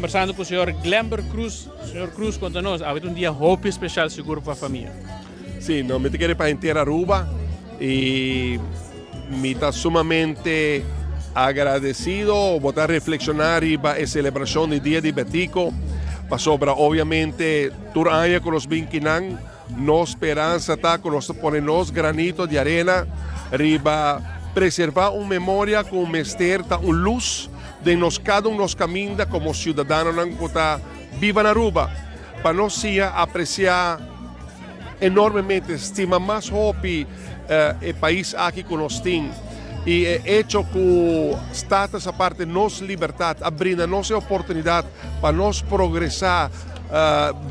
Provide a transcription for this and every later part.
Combersando cu señor Glenber Cruz. Señor Cruz, conta nos, awe ta un dia hopi special sigur pa famia. Sí, no, mi ta kere pa henter Aruba y mi ta sumamente agradecido. Bo ta reflexiona riba e celebracion di Dia di Betico, pasobra obviamente tur aña cu nos bin kinan, nos speransa ta cu nos ta pone nos granito di arena riba preserva un memoria cu mester ta un luz den nos cada un nos caminda como ciudadanonan cu ta biba na Aruba, pa nos siña aprecia enormemente, stima mas hopi e pais aki cu nos tin. Y e hecho cu Status aparte nos libertad a brinda nos e oportunidad pa nos progresa,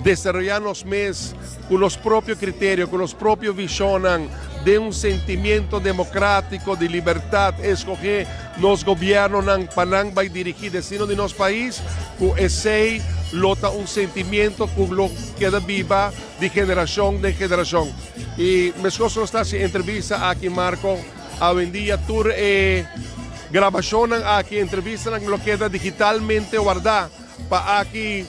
desaroya nos mes cu nos propio criterio, cu nos propio visionnan, den un sentimiento democratico di libertad, escoge nos gobiernonan pa nan bay dirigi destino di nos pais, cu esey lo ta un sentimiento cu lo keda biba di generacion den generacion. Y mescos nos ta haci entrevista aki, Marco, awendia tur e grabacionnan aki, entrevistanan lo keda digitalmente warda pa aki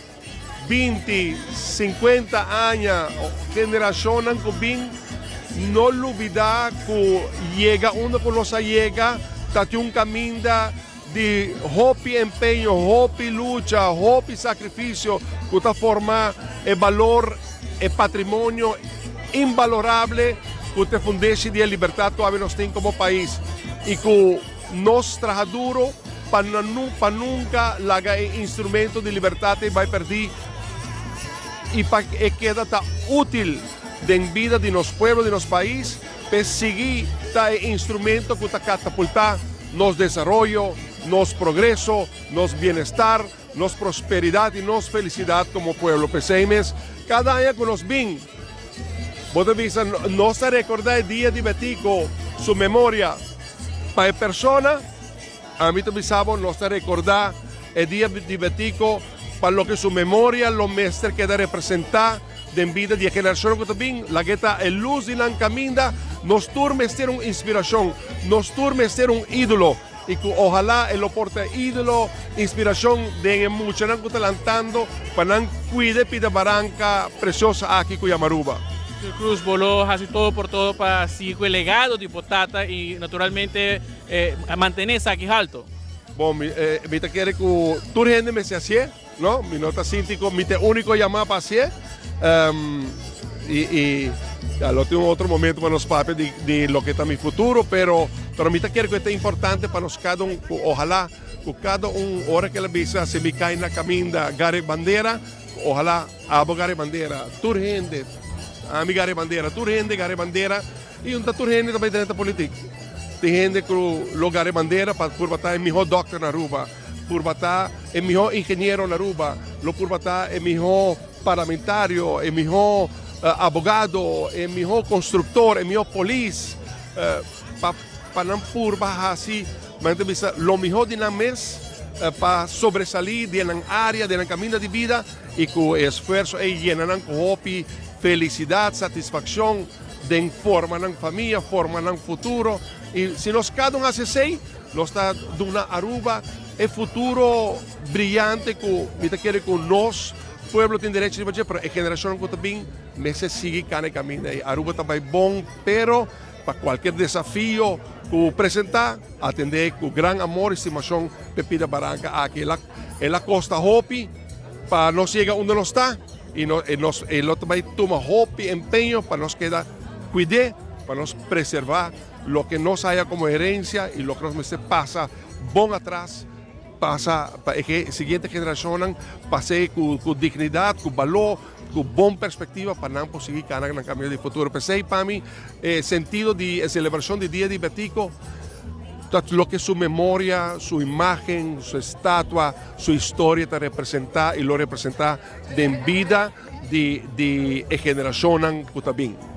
20, 50 aña, generacionnan cu bin no lubida cu yega unda cu nos a yega ta tin un caminda di hopi empeño, hopi lucha, hopi sacrificio cu ta forma e balor, e patrimonio inbalorable cu ta e fundeshi di e libertad cu awe nos tin como pais y cu nos traha duro pa pa nunca laga e instrumento di libertad ei bay perdi y pa e keda ta util den bida di nos pueblo, di nos pais, p'e sigui ta e instrumento cu ta catapulta nos desaroyo, nos progreso, nos bienestar, nos prosperidad y nos felicidad como pueblo. P'esey mes, cada aña cu nos bin, bo ta bisa, nos ta recorda e dia di Betico, su memoria pa e persona, ami ta bisa bo, nos ta recorda e dia di Betico pa loke su memoria lo mester keda representa den bida di e generacionnan cu ta bin. Laga e ta e luz di nan caminda. Nos tur mester un inspiracion, nos tur mester un idolo. Y cu ojalá e lo por ta idolo, inspiracion den e muchanan cu ta lantando pa nan cuida e pida baranca preciosa aki cu yama Aruba. Señor Cruz, bo lo haci todo por todo pa sigui cu e legado di bo tata y naturalmente mantene esaki halto. Bon, mi ta kere cu tur hende mester hacié, no? Mi no ta sinti cu mi ta e unico yama pa hacié. Y ya lo tin un otro momento pa nos papia di loke ta mi futuro, pero pero mi ta kere cu e ta importante pa nos cada un, cu ojalá cu cada un ora cu el a bisa si mi cay na caminda gara e bandera, ojalá abo gara e bandera, tur hende, ami gara e bandera, tur hende gara e bandera. Y un ta tur hende ta bay drenta politic. Tin hende cu lo gara e bandera pa purba ta e miho dokter na Aruba, purba ta e miho ingeniero na Aruba, lo purba ta e miho parlamentario, e miho abogado, e miho constructor, e miho polis, pa pa nan purba haci, men ta bisa, lo miho di nan mes pa sobresali den nan area, den nan caminda di bida y cu e esfuerzo ey yena nan cu hopi felicidad, satisfaccion. Den forma nan famia, forma nan futuro y si nos cada un haci esey nos ta duna Aruba e futuro briyante cu mi ta kere cu nos pueblo tin derecho riba dje pero e generacionnan cu ta bin mester sigui cana e caminda ey. Aruba ta bay bon pero pa cualkier desafio cu presenta atende cu gran amor y stimacion p'e pida baranca aki. El a costa hopi pa nos yega unda nos ta. Y no, e nos, e lo ta bay tuma hopi empeño pa nos keda cuid'é, pa nos preserva loke nos haya como herencia y loke nos mester pasa bon atras, pasa pa e siguiente generacionnan pas'é cu, cu dignidad, cu balor, cu bon perspectiva pa nan por sigui cana nan camino di futuro. P'esey pa mi e sentido di e celebracion di Dia di Betico ta loke su memoria, su imagen, su estatua, su historia ta representa y lo representa den bida di di e generashonnan ku ta bin.